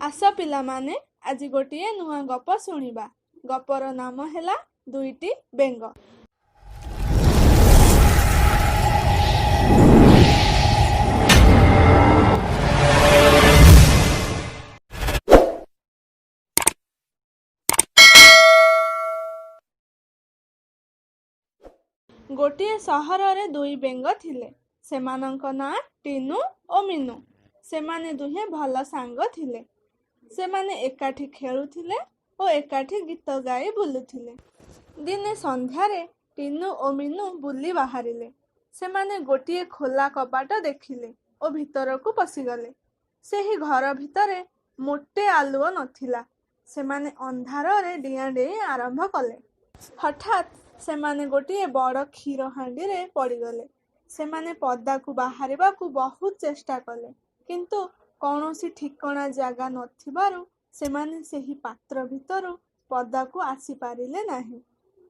ଆସ ପିଲାମାନେ, ଆଜି ଗୋଟିଏ ନୂଆ ଗପ ଶୁଣିବା। ଗପର ନାମ ହେଲା ଦୁଇଟି ବେଙ୍ଗ। ଗୋଟିଏ ସହରରେ ଦୁଇ ବେଙ୍ଗ ଥିଲେ। ସେମାନଙ୍କ ନାଁ ଟିନୁ ଓ ମିନୁ। ସେମାନେ ଦୁହେଁ ଭଲ ସାଙ୍ଗ ଥିଲେ। ସେମାନେ ଏକାଠି ଖେଳୁଥିଲେ ଓ ଏକାଠି ଗୀତ ଗାଇ ବୁଲୁଥିଲେ। ଦିନେ ସନ୍ଧ୍ୟାରେ ଟିନୁ ଓ ମିନୁ ବୁଲି ବାହାରିଲେ। ସେମାନେ ଗୋଟିଏ ଖୋଲା କବାଟ ଦେଖିଲେ ଓ ଭିତରକୁ ପଶିଗଲେ। ସେହି ଘର ଭିତରେ ମୋଟେ ଆଲୁଅ ନଥିଲା। ସେମାନେ ଅନ୍ଧାରରେ ଡିଆଁ ଡେଇଁ ଆରମ୍ଭ କଲେ। ହଠାତ୍ ସେମାନେ ଗୋଟିଏ ବଡ଼ କ୍ଷୀର ହାଣ୍ଡିରେ ପଡ଼ିଗଲେ। ସେମାନେ ପଦାକୁ ବାହାରିବାକୁ ବହୁତ ଚେଷ୍ଟା କଲେ, କିନ୍ତୁ କୌଣସି ଠିକଣା ଜାଗା ନଥିବାରୁ ସେମାନେ ସେହି ପାତ୍ର ଭିତରୁ ପଦାକୁ ଆସିପାରିଲେ ନାହିଁ।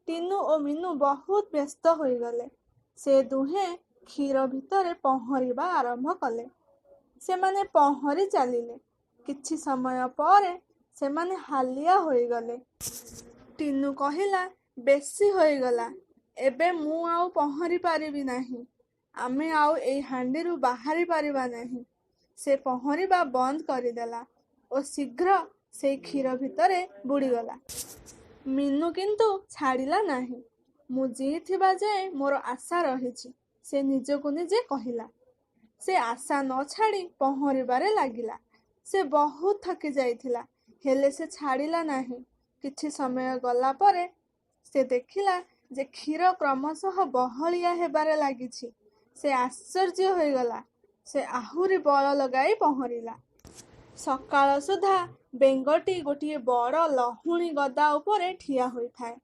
ଟିନୁ ଓ ମିନୁ ବହୁତ ବ୍ୟସ୍ତ ହୋଇଗଲେ। ସେ ଦୁହେଁ କ୍ଷୀର ଭିତରେ ପହଁରିବା ଆରମ୍ଭ କଲେ। ସେମାନେ ପହଁରି ଚାଲିଲେ। କିଛି ସମୟ ପରେ ସେମାନେ ହାଲିଆ ହୋଇଗଲେ। ଟିନୁ କହିଲା, ବେଶୀ ହୋଇଗଲା, ଏବେ ମୁଁ ଆଉ ପହଁରି ପାରିବି ନାହିଁ। ଆମେ ଆଉ ଏଇ ହାଣ୍ଡିରୁ ବାହାରି ପାରିବା ନାହିଁ। ସେ ପହଁରିବା ବନ୍ଦ କରିଦେଲା ଓ ଶୀଘ୍ର ସେଇ କ୍ଷୀର ଭିତରେ ବୁଡ଼ିଗଲା। ମିନୁ କିନ୍ତୁ ଛାଡ଼ିଲା ନାହିଁ। ମୁଁ ଜିଇଁଥିବା ଯାଏଁ ମୋର ଆଶା ରହିଛି, ସେ ନିଜକୁ ନିଜେ କହିଲା। ସେ ଆଶା ନ ଛାଡ଼ି ପହଁରିବାରେ ଲାଗିଲା। ସେ ବହୁତ ଥକି ଯାଇଥିଲା, ହେଲେ ସେ ଛାଡ଼ିଲା ନାହିଁ। କିଛି ସମୟ ଗଲା ପରେ ସେ ଦେଖିଲା ଯେ କ୍ଷୀର କ୍ରମଶଃ ବହଳିଆ ହେବାରେ ଲାଗିଛି। ସେ ଆଶ୍ଚର୍ଯ୍ୟ ହୋଇଗଲା। ସେ ଆହୁରି ବଳ ଲଗାଇ ପହଁରିଲା। ସକାଳ ସୁଦ୍ଧା ବେଙ୍ଗଟି ଗୋଟିଏ ବଡ଼ ଲହୁଣୀ ଗଦା ଉପରେ ଠିଆ ହୋଇଥାଏ।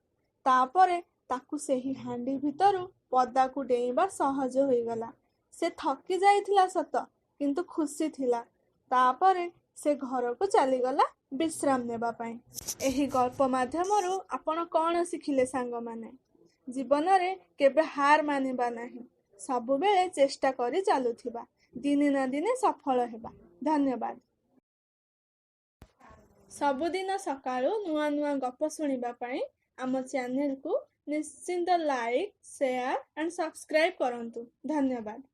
ତାପରେ ତାକୁ ସେହି ହାଣ୍ଡି ଭିତରୁ ପଦାକୁ ଡେଇଁବା ସହଜ ହୋଇଗଲା। ସେ ଥକି ଯାଇଥିଲା ସତ, କିନ୍ତୁ ଖୁସି ଥିଲା। ତାପରେ ସେ ଘରକୁ ଚାଲିଗଲା ବିଶ୍ରାମ ନେବା ପାଇଁ। ଏହି ଗଳ୍ପ ମାଧ୍ୟମରୁ ଆପଣ କ'ଣ ଶିଖିଲେ ସାଙ୍ଗମାନେ? ଜୀବନରେ କେବେ ହାର ମାନିବା ନାହିଁ। ସବୁବେଳେ ଚେଷ୍ଟା କରି ଚାଲୁଥିବା। ଦିନେ ନା ଦିନେ ସଫଳ ହେବା। ଧନ୍ୟବାଦ। ସବୁଦିନ ସକାଳୁ ନୂଆ ନୂଆ ଗପ ଶୁଣିବା ପାଇଁ ଆମ ଚ୍ୟାନେଲକୁ ନିଶ୍ଚିନ୍ତ ଲାଇକ୍, ସେୟାର ଆଣ୍ଡ ସବସ୍କ୍ରାଇବ୍ କରନ୍ତୁ। ଧନ୍ୟବାଦ।